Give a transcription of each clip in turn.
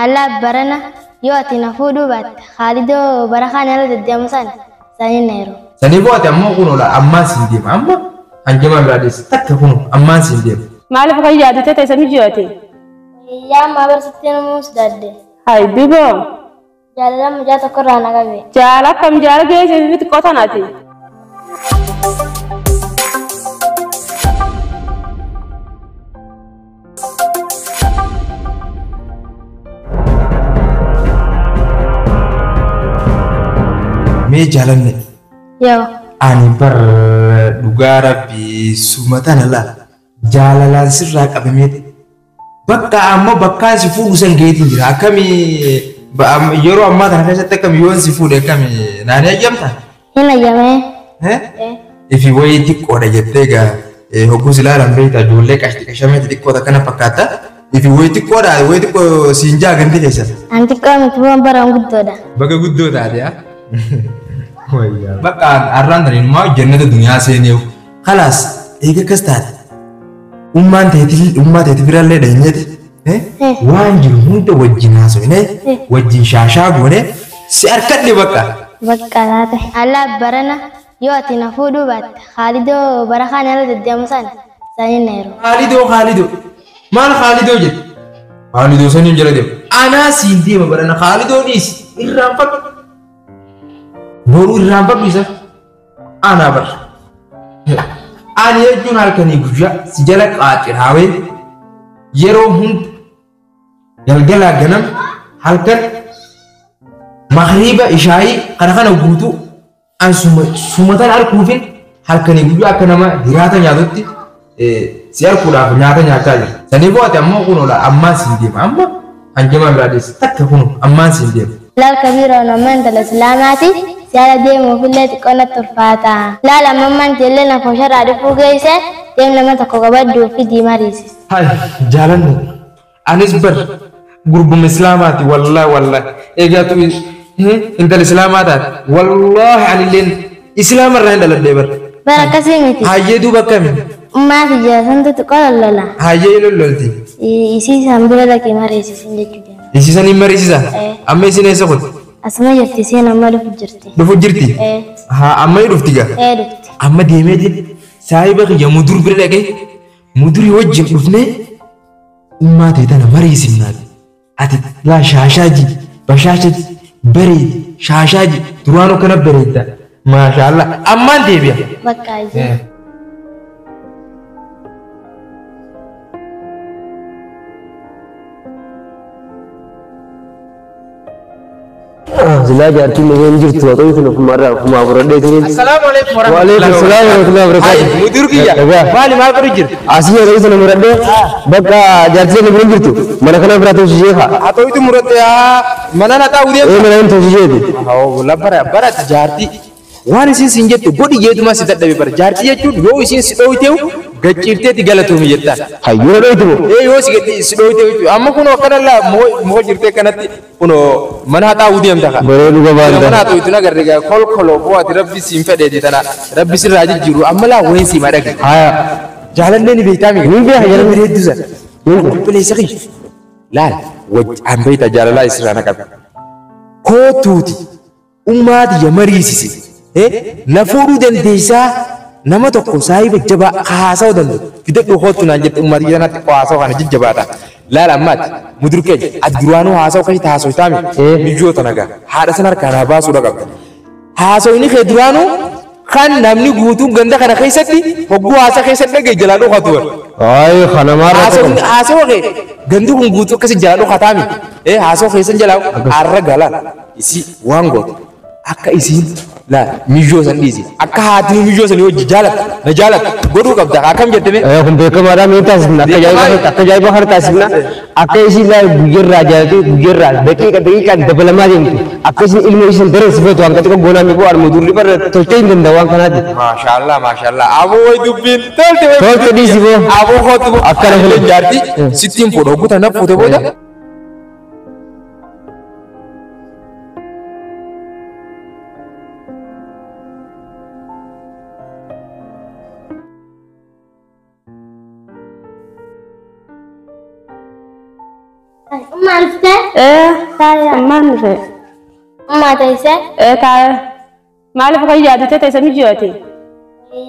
Allaa barana yoo ati na fuudhuu baatte Khaalidoo bara kaan ala deddeemu sana saniin na yeroo. Sanii booda ammoo kun ola ammaan siin deema amma hanjamaa biraa deessa takka kun ammaan siin deema. Maaliif kan yaadite ta'e sami ji'ate? Yaa ammaa barsiiftee namuu sodaadde. Hai duboo. Jaalala mucaa tokkorraa na qabe. Jaala akkam jaala geesse miti qotanaati. Mee jaalanne. Yoo. Ani bar dhugaa rabbii suma tana laal jaalalaan sirraa qabameeti. Bakka amma bakkaan si fuudhu san geetiin jira. Akkami yeroo ammaa kana keessatti akkami yoon si fuudhe akkami naani ayyamta? Hin ayyamee. Ifi wayii xiqqoodha jettee egaa hogguus ilaalan beektaa ijoollee qashti qashamee xixiqqoota kana fakkaata. Ifi wayii xiqqoodha wayii xiqqoo siin jaa gandi keessa. An xiqqoo miti bu'aan baraan guddoodha. Baga guddoo taate haa. Bakka har'aan tana inumaa jannata duniyaa seeneef khalaas eega akkas taate ummaan teetii ummaa teetii birallee dheenyeeti waan jiru hunda wajjin haasofne wajjin shaashaa goone si harkadhe bakka. Bakka taate. Allaa barana yoo ati na fuudhuu baatte Khaalidoo bara kaan ala deddeemu sana saniin na yeroo. Khaalidoo Khaalidoo maal Khaalidoo jette? Khaalidoo saniin jala deema. Anaa siin deema barana Khaalidoo dhiisi irraanfadhu. Boru irraanfadhu isa anaa bara. Ani jechuun halkanii guyyaa si jala qaaciraawee yeroo hunda galgalaa ganam halkan magriiba ishaayii kana kana guutuu an sumatan arguufin halkanii guyyaa akka nama hiraata nyaatutti si arguudhaaf nyaata nyaachaa jira. Sanii booda ammoo kun ola ammaan siin deema amma hanjamaa biraa deessa takka kun ammaan siin deema. Laal kabiira onommaan intala islaamaati si ala deemuufillee xiqqoo natti ulfaata. Laal ammammaan jeellee na foosharraa dhufuu geesse deem nama tokko qabadhuu fi diimaa riisisa. Hai jaalanne anis bar gurbuma islaamaati wallaahi wallaahi eegaa tu intala islaamaa taate wallaahi anilleen islaama irraa hin dhaladhee bar. Bara akkasii miti. Hayyee duuba akkami? Ummaa fi jaasantu xiqqoo lollola. Hayyee lollolti. Isii isaan bira dhaqee mariisisin jechuudha. Isii saniin mariisisa? Amma isin eessa kutte? Asuma jirti isiin amma dhufu jirti. Dhufu jirti? Haa amma dhufti gaa? Ee dhufti. Amma deemeetiin saahiba kiyya mudur bira dhaqee mudurii wajjin dhufnee ummaa ta'e tana mariisifnaati. Ati laa shaashaaji bashaashati bareedi shaashaaji duraanuu kana bareedda. Maashaallah ammaan deebi'a. Bakka ayyee. Silaa jaartiin dhufee hin jirtu waaqayyo kun ofumarraa ofumaa fudhadhee ture. Assalaamu alaikum Waalaikum salaam warahmatullahi wabarakatuh. Mudur kiyya. Maali maal godhu jirta? Asii yeroo sana muradhee bakka jaartiin dhufee hin jirtu mana kana biraa ta'uu haa. Haa ta'uutu muratte haa mana na taa'uu deemtu. Ee mana hin ta'uu isheeti. Haa labbara bara jaartii waan isin siin jettu godhi jeetuma si dadhabe bara jaartii jechuun yoo isin si dhooyteewu gacciifteeti galatoomii jettaan. Hayyuu dhooytu moo? Ee yoo si dhooyteewu jechuudha. Amma kunoo akkana laa moo jirtee kanatti kunoo mana haxaa'uu deemta kaa. Bareedu gabaadha. Mana haxaa'uutu na garre gaa kolkoloo bu'aati rabbi siin fedheeti tana rabbi sirraa jijjiiru amma laa wayin sii madhage. Haya. Jaalallee ni beektaa miti. Ni beeka jaalallee. Bareeddu sana. Obboleessa kiyya. Laal an beekta jaalalaa isirraa na qabe. Kootuuti ummaati ya mariisise. Na fuudhuu dandeessaa nama tokko saahiba jabaa haasa'uu danda'u. Fidadhu kootu naan jette ummaati kanatti haasa'uu kana jajjabaata. Laal ammaati mudur keenya ati duraanuu haasa'uu akkasitti haasa'u taami mijoota nagaa haadha sana harkaa naa baasuudha qabda. Haasa'uun kee duraanuu kan namni guutuun ganda kana keessatti hogguu haasa keessatti dhagee jalaa dhokatu bara. Ayi kana maarra tokko. Haasa'uu kee gandi kun guutuu akkasi jalaa dhokataami. Haasa'uu keessan jalaa har'a galaan isii waan gootu akka isiin laa mijoo san dhiisi akka haati mijoo sanii hojii jaalatta na jaalatta godhuu qabda akkam jette mee. Kun beekamaadha mee taasifna akka ajaa'iba kana taasifna akka isiin laa guyyarraa jaalatee guyyarraa daqiiqa daqiiqaan dabalamaa deemtu akka isiin ilmoo isiin daran sifatu waan xiqqoo goonaa mi bu'aan mudurri barra tolchee hin danda'u waan kanaati. Maashaallah maashaallah aboo wayi dubbiin tolte wayi. Tolte dhiisi boo. Aboo kootu boo. Akkana kun jaartii sittiin fuudha hogguta na fuute booda. Ee. Taaya. Ammaan dhufe. Ummaa teessee? Ee taaya. Maaliif kan yaadate teessa mijiyooti?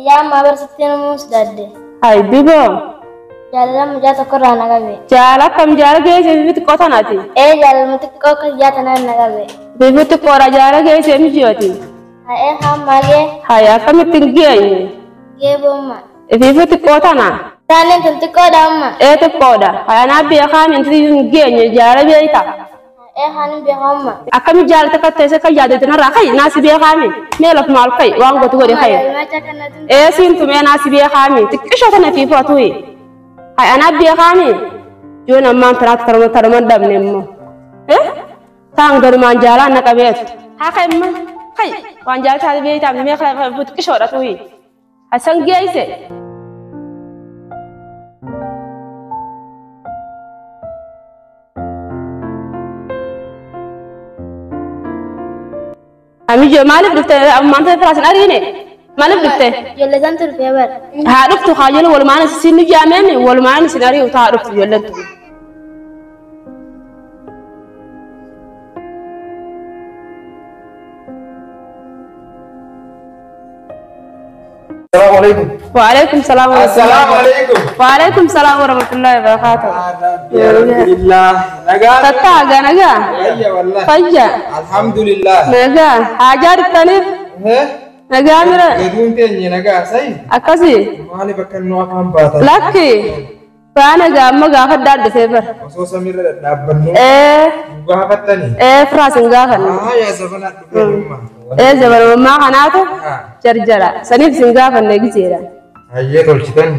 Yaa ammaa barsiiftee namuus dadde. Hayi biboo. Jaalala mucaa tokkorraa na qabe. Jaala akkam jaala geesse bifi xiqqoo tanaati? Ee jaalala xiqqoo akka ijaa tanaan na qabe. Bifi xiqqoodha jaala geesse mijiyooti? Ha'ee hammaa gee. Hayi akkamitti hin geenye? Gee boomma. Bifi xiqqoo tana? Taaneen tun xiqqoodha amma. Ee xiqqoodha. Hayanaa beekaa minti hin geenye jaala beeyta. Ha'ee haanin beekaa amma. Akkami jaalata akka teesse kan yaadate narraa kai naasi beekaami mee laf maal kai waan gootu godhe kai. Ee siin tumee naasi beekaami xiqqishoo tana fi footuyi. Hayanaa beekaami yoon ammaan tanaatti tarma tarman dhabne immoo. Taan galumaan jaalaan na qabeetu. Haa kai imma kai waan jaalata beeytaam mee xiqqishoodha tuyi. Hasan geesse. Amijo maaliif dhufte ammaan tana firaasin ariine maaliif dhufte? Ijoollee santu dhufee bara. Haa dhuftu haa jedhu walumaan isin nu jaameemi walumaan isin ari'u taa dhuftu ijoolleen tun. Assalamu alaikum. Waalaikum salaam wa Assalamu alaikum. Waalaikum salaam wa rahmatullahi wa barakatuh. Alhamdulillah. Nagaa. Tattaa gaa nagaa. Fayya wallahi. Fayya. Alhamdulillah. Nagaa. Haajaa dhuftaniif. Nagaa mira. Gaduun teenye nagaa sayi. Akkasi. Maaliif akka nu afaan baatan? Lakki. Faana gaamma gaafa dhufee bara. Osoo samiirra dhadhaabbannu. Ee. Gaafattanii. Ee firaas hin gaafanne. Haa yaa zabanaa dhufee dhumma. Ee zabanummaa kanaatu jarjara. Saniif sin gaafanne gizeera. Hayyee tolchitan.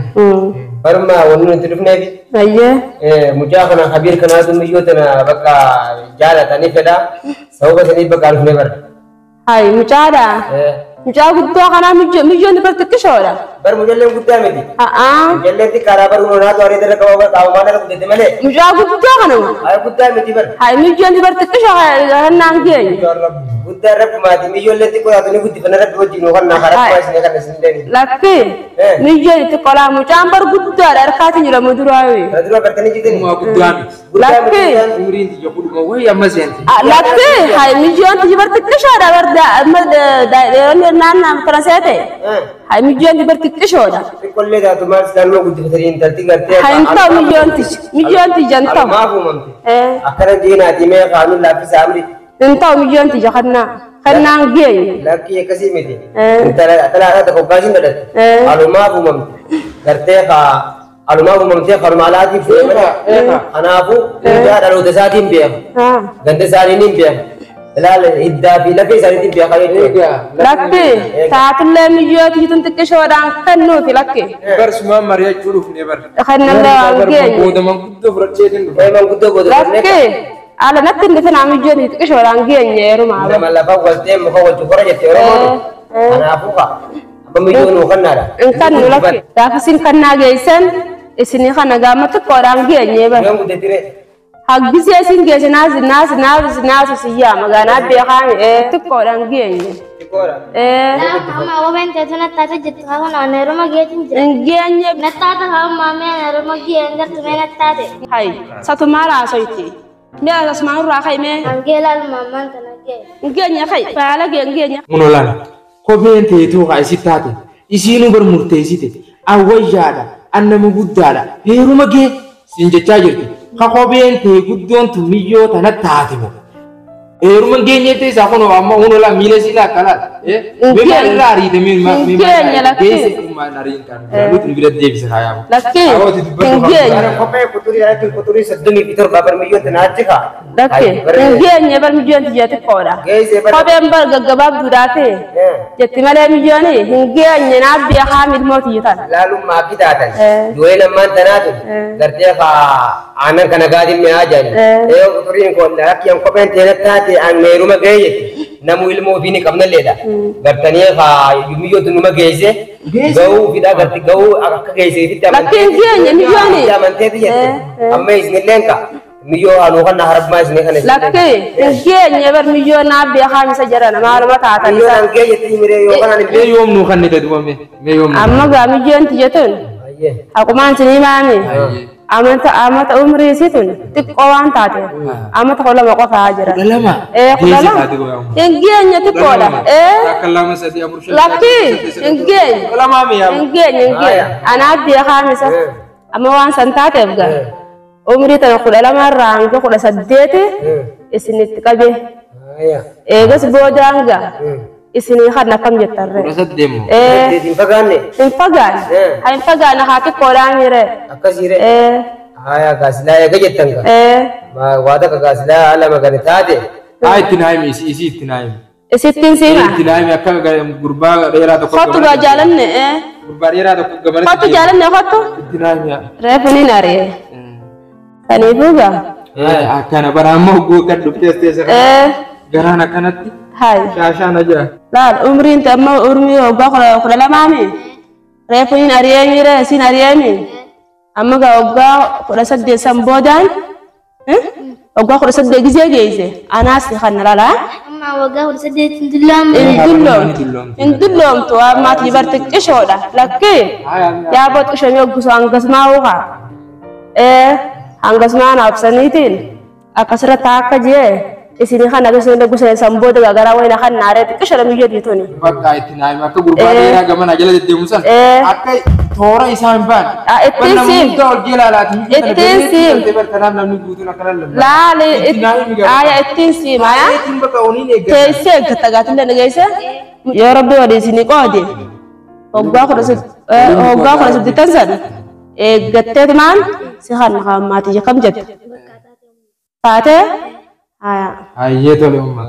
Barma wanni nuti dhufneef. Hayyee. Mucaa kana Habiir kanaatu miyyoo tana bakka jaalatanii fedha. Sababa saniif bakka dhufnee bara. Hayi mucaadha. Mucaa guddoo kanaa miyyoon bar xiqqishoodha. Bar mujalleen guddaa miti. A'aa. Mujalleen xiqqaadhaa bar naatu areeda irra qaba qaabamaan irra guddate malee. Mucaa guddoo kanuma. Hayi guddaa miti bar. Hayi miyyoon bar xiqqishoo kannaan geenye. Guddaa rabbi maati miyyoollee xiqqoo taatu ni guddifanna rabbi wajjin yookaan naa karaa isin kan isin deeni. Lakki miyyoon xiqqoolaa mucaan bar guddaadha harkaatiin jira muduraa. Kana dura gartanii jirtani. Guddaa miti. Lakki. Umriin xiyya kudhuma wayii amma seenti. Lakki hayi miyyoon xiyya bar xiqqishoodha bar dheeronni naannaa kana seete. Hayi miyyoon bar xiqqishoodha. Xiqqoollee taatu maal islaanuma guddifatanii intalti gartee. Hayi hin ta'u miyyoon tiyya miyyoon tiyya hin ta'u. Maaf uumamte. Akkana jeenaati mee qaanuun laaffisa amri. Hin ta'u miyyoon tiyya kannaa kannaan geenye. Lakkii akkasii miti. Intala haadha tokko gaashin dhalatte. Alumaaf uumamte. Gartee alumaaf uumamtee haruma alaatiif fuudhee kanaafuu guddaa dhaloota isaatiin beeka. Ganda isaaniin hin beeka. Ilaala hiddaa fi lafee isaaniitiin beeka jechuudha. Lakki taatullee miyyoo tiyyi xiqqishoodhaan kennuufi lakki. Barsumaan mari'achuu dhufnee bara. Kannallee waan geenye. Booda manguddoo fudhacheetiin dhufe. Manguddoo booda Lakki ala natti hin dhufin miyyoo tiyyi xiqqishoodhaan geenye heerumaa. Nama lafa waltee muka wajji kora jette Oromoon. Kanaafuu kaa amma miyyoo nuu kannaadha. In kannu lakki gaafa isin kannaa geessan isinii kana gaama xiqqoodhaan geenye bara. Yoon guddatire. Haggisee isin geesse naasi naasi naasi naasi siyyaa magaalaa beekaami xiqqoodhaan geenye. Xiqqoodha. Amma kopheen teessoo nattaate jirti haa kun waan heeruma geetiin jira. Hin geenye. Nattaate haa ammaa mee heeruma gee hin gartu mee nattaate. Hayi satumaa laasoyti. Mee asumaan irraa kai mee. Hangee laaluma ammaan tana gee. Hin geenye kai baala gee hin geenye. Munolaan kopheen teetuu haa isit taate isiinuu bar murteessite awwayyaadha annama guddaadha heeruma gee siin jechaa jirti. Ka kopheen tee guddoon tun miyyoo tana taate moo. Heeruma hin geenyetti isaa kun amma hunolaan miila isii laakka laata. Mee maalirraa ariite mee Hin lakki. Geesse ummaan ariin kan nuti bira deebise haa yaamu. Lakki Hawaati dubbatu hin geenye. Kophee kuturii irratti kuturii 37 bar miyyoo tana achi kaa. Lakki hin geenye bar miyyoon tiyya xiqqoodha. Geesse bar. Kopheen bar gaggabaabduudhaafi jetti malee miyyoon hin geenye naaf beekaa milmoo tiyya tana. Laalummaa akki taatan. Du'een ammaan tanaatu gartee kaa aannan kana gaatiin mi'aa jedhani. Ee kuturiin kun lakki an kopheen teena taate an meeruma ga'e jetti. Namu ilmoo ofii ni qabnalleedha. Gartanii kaa miyyoo tunuma geesse ga'uu fidhaa garti ga'uu akka geesseefitti Lakki hin geenye miyyooni. amanteeti jette. Amma isinilleen ka miyyoo haaluu kana harabmaa isinii kana. Lakki hin geenye bar miyyoo naaf beekaa misa jedhan maaluma taatan Miyyoo isa. an ga'e jetti miree yoo kanaan hin Mee yoom nuu kannite duba mee mee yoom nuu. Amma gaa miyyoon tiyya tun Ayyee. Haqumaan isinii maami. Amata umrii isii tun xiqqoo waan taate amata 12 qofaa jira. 12? Ee, kudha Geesse lama. taate goyaa. Hin geenye, xiqqoodha. Ee. Akka 2 3 4 5. Lakkii hin geenye. 12 miyaa. Hin geenye, hin geenye. Anaaf beekaa misa. Amma waan san taateef gaa. Umrii tana 12 irraa hanga 18 isinitti qabee. Eegas boodaan gaa isinii kan akkam jettarree. 18 moo? Ee. Hin fagaanne. Hin fagaanne. Haa, hin fagaanne, haa xiqqoodhaa miiree. Akkasiire. Ee. Haya gaasilaa eega jettan gaa. Ee. Waa takka gaasilaa haala magani taate. Haa, itti naa himi, isii itti naa himi. Isittiin siima. Itti naa himi, akka gurbaa dheeraa tokko. Kottu gaa jaalanne. Ee. Gurbaa dheeraa tokko gamanatti. Kottu jaalanne, kottu. Itti naa himi. Reefu ni nari'e. Kaniifuu gaa. Akkana bara amma hogguu kan dhuftee as teesse kana. Ee. Garaan akkanatti Hayi. shaashaan ajaa. Laal, umriin amma umrii waggaa 12mi. Reefu ni ari'ee miire, siin ari'eemi. Amma gaa waggaa 18 san boodaan waggaa 18 gizee geesse anaas kan lalaa. Amma waggaa 18 hin dulloomu. Hin dulloomtu. Hin dulloomtu, ammaati bar xiqqishoodha. Lakkii yaaboo xiqqishoomii hoggusu hangasmaa ukaa. Ee, hangasmaa naafsaniitiin akkasirratti akka jee isinii kan agarsiisuu gosa san booda gagaraa wayina kan naaree xiqqishoodha miyyoo diituni. Bakka itti naa himi, akka gurbaa dheeraa gamana jala deddeemu san. Akka toora isaa hin baane. Ah, ittiin Namni siim. hunda ol jala laati. Ittiin siim. Kanaaf namni guutuun akkana lallaba. Laali. Itti naa himi gaba. Aya, ittiin siim aya. Ittiin bakka oniin eeggata. Teessee eeggatta gaatillee dhageesse. Yoo rabbi walii isinii qoode waggaa 18 san eeggatteetumaan si kan maatii kam jette. Taatee aya. Hayyee, tole umma.